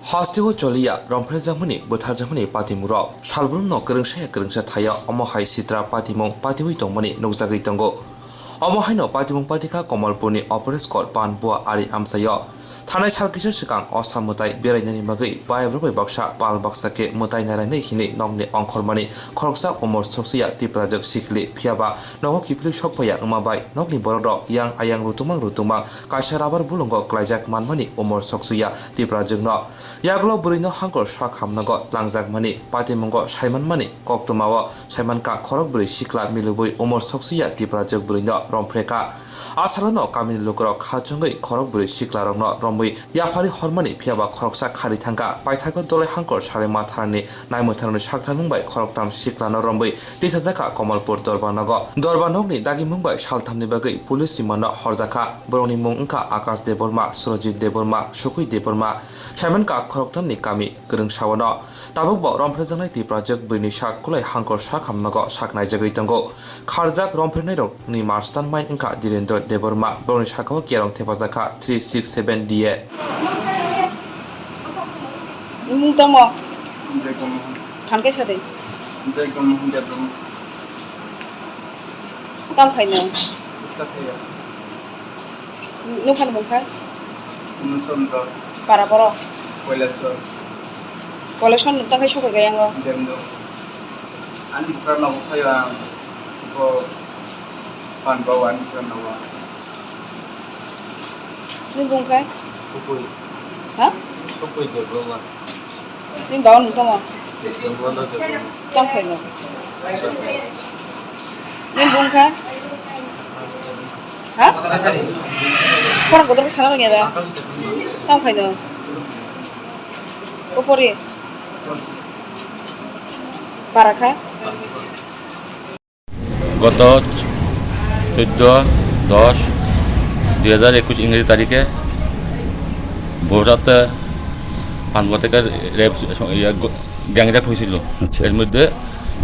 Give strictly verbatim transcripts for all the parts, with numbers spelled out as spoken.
Hasteo choliya romphrejakmani bwtharjakmani patimurok salbrumno kwrwngsaya kwrwngsa thaya, omo hai sitra patimung patiwi tongmani nukjagwi tongo. Omo haino patimung patikha Kamalpurni Opor Skot Panbua ari amchaio. Thanai sal kisa swkang o sa mwtai berainani bagwi bayabrok bai baksa pal baksa khe mwtai narainai hinwi nokni ongkhormani khoroksa umor soksuya Tiprajwk sikli, phiyaba nogo kiphilwi sokphaiya wngma bai nokni borokrok yang ayang rutumang rutumang kaisa rabar bulungo klaijak manmani umor soksuya Tiprajwkno. Yagulo bwrwino hangkor sak hamnago twlangjakmani patimungo saimanmani koktwmao saimankha khorokbrwi sikla milubwi umor soksuya Tiprajwk bwrwino romphrekha. A salono kamini lukurok khachungwi khorokbrwi siklarokno romwi yaphari hormani, phiyaba khoroksa khari thangkha. Paithago dolai hangkor salai matharni naimwtharni saktharmung bai khoroktam siklano romwi tisajakha Kamalpur Dorba nogo. Dorba nokni dagimung bai salthamni bagwi police rimando horjakha. Borokni mung wngkha Akash Debbarma, Surojit Debbarma, Sukui Debbarma. Saimankha khoroktamni kami kwrwngsaono. Tabukbo romphrejaknai Tiprajwk bwrwini sak kulai hangkor sak hamnago sak naijagwi tongo. Kharjak romphrenairokni marstan main wngkha Dhirendra Debbarma, borokni sakao kerong thepajakha three six seven D A. Nini mung tamo? Jai Kamal Mohan. Phan kaisa de. Jai Kamal Mohan Debbarma. Tam khaino? Bwskang khaio. Nokphani mung kha? Unu Chandra. Para borok? Koilashwar. Koilashwar nwng tang khe sokoi kha yango? Demdo. Ani bwkra nogo phaio ang. Bo pan bao ani bwkra nogo. Nini bung kha? Sokoi. Ha? Sokoi Debbarma. Nini baba nwng tamo? Tamo khaino? Nini bung kha? Ha? Khorang kotor khe sana rwngya da? Tamo khaino? Kopori? Para kha? গত চোদ্দ দশ দুই হাজার একুশ ইংরেজি তারিখে ভোররাতে পানবতেকার রেপ, ইয়া, গ-, গ্যাং রেপ হয়েছিল। আচ্ছা। এর মধ্যে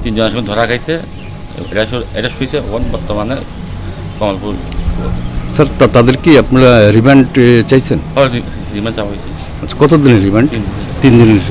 তিনজন আসামি ধরা খাইছে, অ্যারেস্ট, অ্যারেস্ট হয়েছে, এখন বর্তমানে কমলপুর। স্যার, তা-, তাদের কি আপনারা রিমান্ড, এ, চাইছেন? হ্যাঁ, রি-, রিমান্ড চাওয়া হয়েছে। আচ্ছা, কতদিনের রিমান্ড? তিন দিন। তিন দিনের।